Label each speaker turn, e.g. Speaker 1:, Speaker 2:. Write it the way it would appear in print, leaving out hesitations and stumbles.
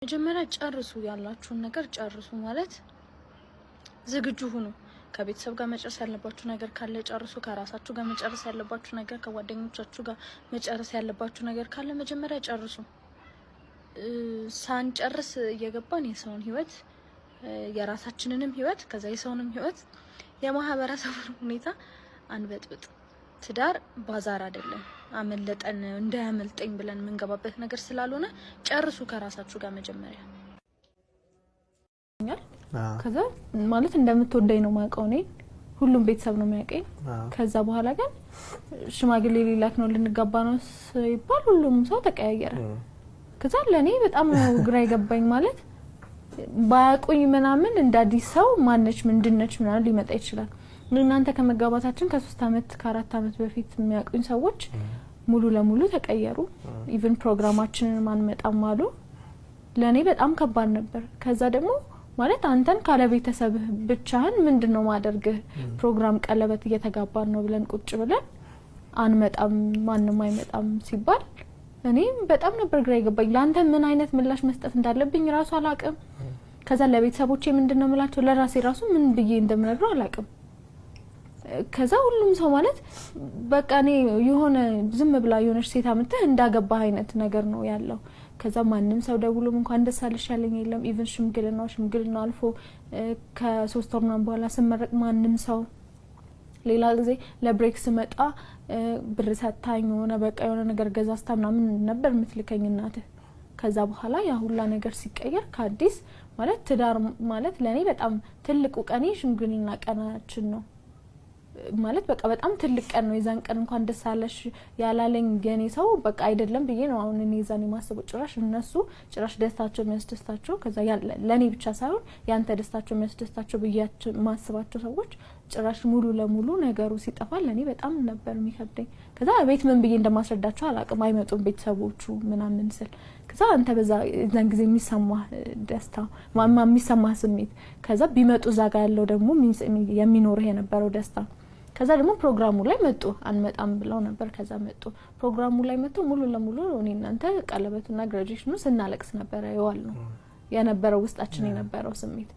Speaker 1: መጀመሪያ ጨርሱ፣ ያላችሁን ነገር ጨርሱ። ማለት ዝግጁ ሁኑ። ከቤተሰብ ጋር መጨረስ ያለባችሁ ነገር ካለ ጨርሱ። ከራሳችሁ ጋር መጨረስ ያለባችሁ ነገር፣ ከጓደኞቻችሁ ጋር መጨረስ ያለባችሁ ነገር ካለ መጀመሪያ ጨርሱ። ሳንጨርስ እየገባን የሰውን ህይወት፣ የራሳችንንም ህይወት፣ ከዛ የሰውንም ህይወት፣ የማህበረሰቡን ሁኔታ አንበጥብጥ። ትዳር ባዛር አይደለም። አመለጠን እንዳያመልጠኝ ብለን የምንገባበት ነገር ስላልሆነ ጨርሱ ከራሳችሁ ጋር መጀመሪያ።
Speaker 2: ከዛ ማለት እንደምትወደኝ ነው የማውቀው እኔ፣ ሁሉም ቤተሰብ ነው የሚያውቀኝ። ከዛ በኋላ ግን ሽማግሌ ሊላክ ነው፣ ልንጋባ ነው ሲባል ሁሉም ሰው ተቀያየረ። ከዛ ለእኔ በጣም ነው ግራ የገባኝ። ማለት ባያውቁኝ ምናምን እንደ አዲስ ሰው ማነች ምንድነች ምናምን ሊመጣ ይችላል። እናንተ ከመጋባታችን ከ3 አመት ከ4 አመት በፊት የሚያውቁኝ ሰዎች ሙሉ ለሙሉ ተቀየሩ። Even ፕሮግራማችንን አንመጣም አሉ። ለእኔ በጣም ከባድ ነበር። ከዛ ደግሞ ማለት አንተን ካለ ቤተሰብህ ብቻህን ምንድን ነው ማደርግህ? ፕሮግራም ቀለበት እየተጋባን ነው ብለን ቁጭ ብለን አንመጣም፣ ማንም አይመጣም ሲባል እኔም በጣም ነበር ግራ የገባኝ። ለአንተ ምን አይነት ምላሽ መስጠት እንዳለብኝ ራሱ አላቅም። ከዛ ለቤተሰቦቼ ምንድን ነው የምላቸው? ለራሴ ራሱ ምን ብዬ እንደምነግረው አላቅም። ከዛ ሁሉም ሰው ማለት በቃ እኔ የሆነ ዝም ብላ የሆነች ሴት አምጥተህ እንዳገባህ አይነት ነገር ነው ያለው። ከዛ ማንም ሰው ደውሎም እንኳን ደስ አለሽ ያለኝ የለም። Even ሽምግልናው አልፎ ከ3 ወር ምናምን በኋላ ስመረቅ ማንም ሰው፣ ሌላ ጊዜ ለ break ስመጣ ብር ሰታኝ የሆነ በቃ የሆነ ነገር ገዛዝታ ምናምን ነበር የምትልከኝ እናትህ። ከዛ በኋላ ያ ሁላ ነገር ሲቀየር ከአዲስ ማለት ትዳር ማለት ለእኔ በጣም ትልቁ ቀኔ ሽምግልና ቀናችን ነው። ማለት በቃ በጣም ትልቅ ቀን ነው። የዛን ቀን እንኳን ደስ አለሽ ያላለኝ የኔ ሰው በቃ አይደለም ብዬ ነው አሁን እኔ የዛን የማስበው። ጭራሽ እነሱ ጭራሽ ደስታቸው የሚያስደስታቸው፣ ከዛ ለእኔ ብቻ ሳይሆን ያንተ ደስታቸው የሚያስደስታቸው ብያቸው የማስባቸው ሰዎች ጭራሽ ሙሉ ለሙሉ ነገሩ ሲጠፋ ለእኔ በጣም ነበር የሚከብደኝ። ከዛ ቤት ምን ብዬ እንደማስረዳቸው አላቅም። አይመጡም ቤተሰቦቹ ምናምን ስል፣ ከዛ አንተ በዛ የዛን ጊዜ የሚሰማህ ደስታ፣ የሚሰማህ ስሜት፣ ከዛ ቢመጡ እዛ ጋ ያለው ደግሞ የሚኖርህ የነበረው ደስታ፣ ከዛ ደግሞ ፕሮግራሙ ላይ መጡ። አንመጣም ብለው ነበር። ከዛ መጡ። ፕሮግራሙ ላይ መጡ። ሙሉ ለሙሉ እኔ እናንተ ቀለበቱና graduation ኑ ስናለቅስ ነበረ የዋልነው፣ የነበረው ውስጣችን የነበረው ስሜት።